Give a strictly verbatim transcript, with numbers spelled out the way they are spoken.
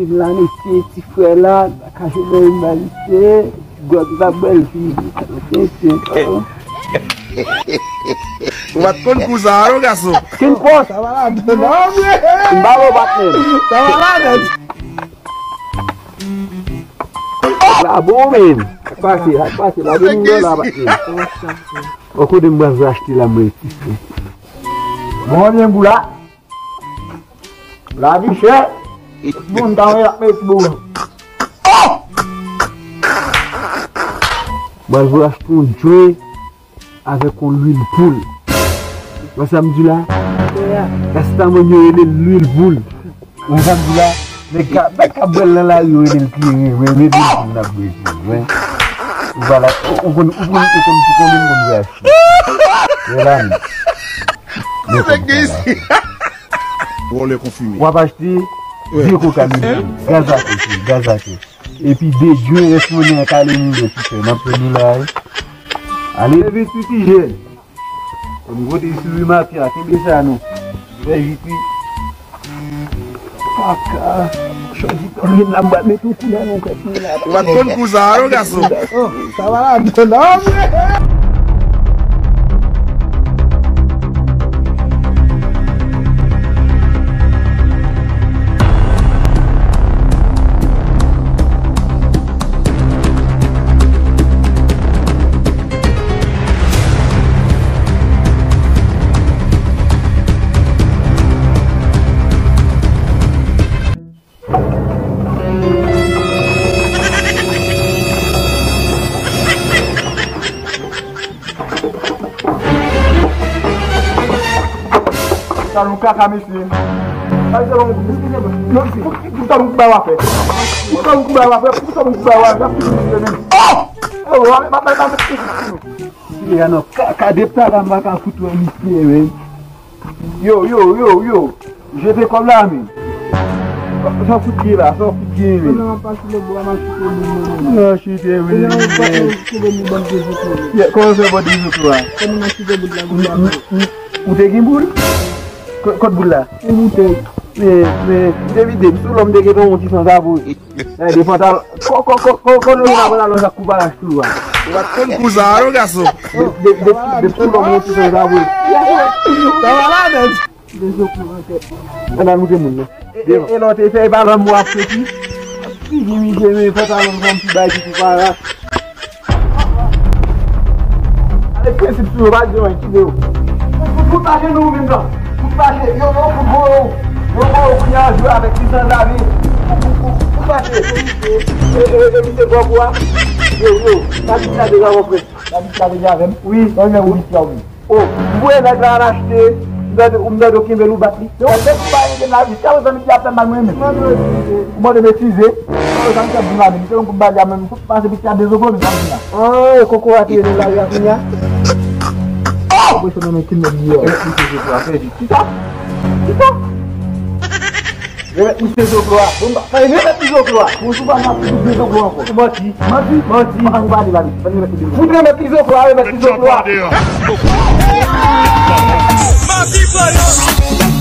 M la mesye, ti frè la, pa ka jwenn anyen ba misye, ti gwòg la bèl fi, mesye. Ou pa t konn kou sa a non gason. Kin pòs. M ba w bat menm. La bon menm. Ak pase, ak pase, la bon menm la bat menm. Ou kote m pral achte la mwen ti frè. Bon, byen gou la. Lavi chè. Moun ta wè ap met bou. Mwen vle achte yon djwe avèk yon lwil poul. Wè sa m di la? Rasta moun yo rele l lwil poul. Wè sa m di la? Nèg ka, nèg ka bwè l nan lari yo rele l kleren. Wè, men lwil poul n ap bwè kleren. Wè. Ou pa la, ou konn, ou konn, ou konn pou konbyen m konn vle achte. Wè la menm. Wòlè konfime. W ap achte de koka mil. Gaz ake, cheri, gaz ake. Epi de djwe rès monnen an kale monnen ti frè. M ap tann ou la wi. Ale vit wi ti jèn. Fò m kote sou wi mafya, kenbe sa non. Fè vit wi. Paka. Chòzi tann la m pral mete yon kou nan men tèt mwen la. Ou pa t konn kou sa a non gason. Sa va la non. Talon kaka mesye. Ay talon, pou talon kouba w a fè. Pou talon kouba w a fè, pou talon kouba w a fè, pou talon kouba w a fè. Oh! Oh, w a met, met, met, met. Mesye a nan kaka, depi talè m pa ka fout wè misye menm. Yo, yo, yo, yo. Jete kòb la men. Sa w fout gen la, sa w fout gen men. Nan chite wi. Kòman fè bò de zoklo a? Ou te gen boul? Kot boul la? Men, men, m te vide m sou lòm te gen yon ti sanzave. Gade pantalon. Ko, ko, ko, ko, ko, nou la pantalon sa koupa lach tou a. Ou pa t konn kou sa a non gason. De, de, de, de sou lòm yon ti sanzave. Sa va la nèg. Dezokipe. Ann al moute moun nan. E, e, e lòt e fè e pa lanmou ap soti. Figi misye men pantalon kòm ti bay ki kou pa lach. Ale prensip sou yo, pa di yo anyen, kite yo. Fout mache nou menm nan. Fout mache, yo, yo, fout bon yo. Yo, bon, yo, kounye a, jwe avèk ti sanzave. Fout, fout, fout, fout mache. E, e, e, misye gwo gwo a. Yo, yo, pa di sa deja, mon frè. Pa di sa deja avè m. Wi. Mwen menm, wi, sa, wi. Oh, m voye nèg la al achte, m tande, m tande w kenbe l ou bat li. Se yon nèg ki pa ede m la, jiska prezan misye ap fè mal mwen menm. Ou mande m eskize, sa misye ap di m la menm, se yon kout bal li a menm, m fout pase pitit la dezoklo, misye ap di la. Oh, e koko a ki rele lari a kounye a. Oh! Ou bezwen nan men ti nèg li yo. Kisa? Kisa? Remèt misye zoklo a. Bon, ba, fè remèt li zoklo a. Bon, sou pa m ap fout li zoklo ankò. Ou manti. Manti. Manti. Pa ka nou pale la, li. Fè remèt li zoklo. Fout remèt li zoklo a, remèt li zoklo a. Manti, voyou.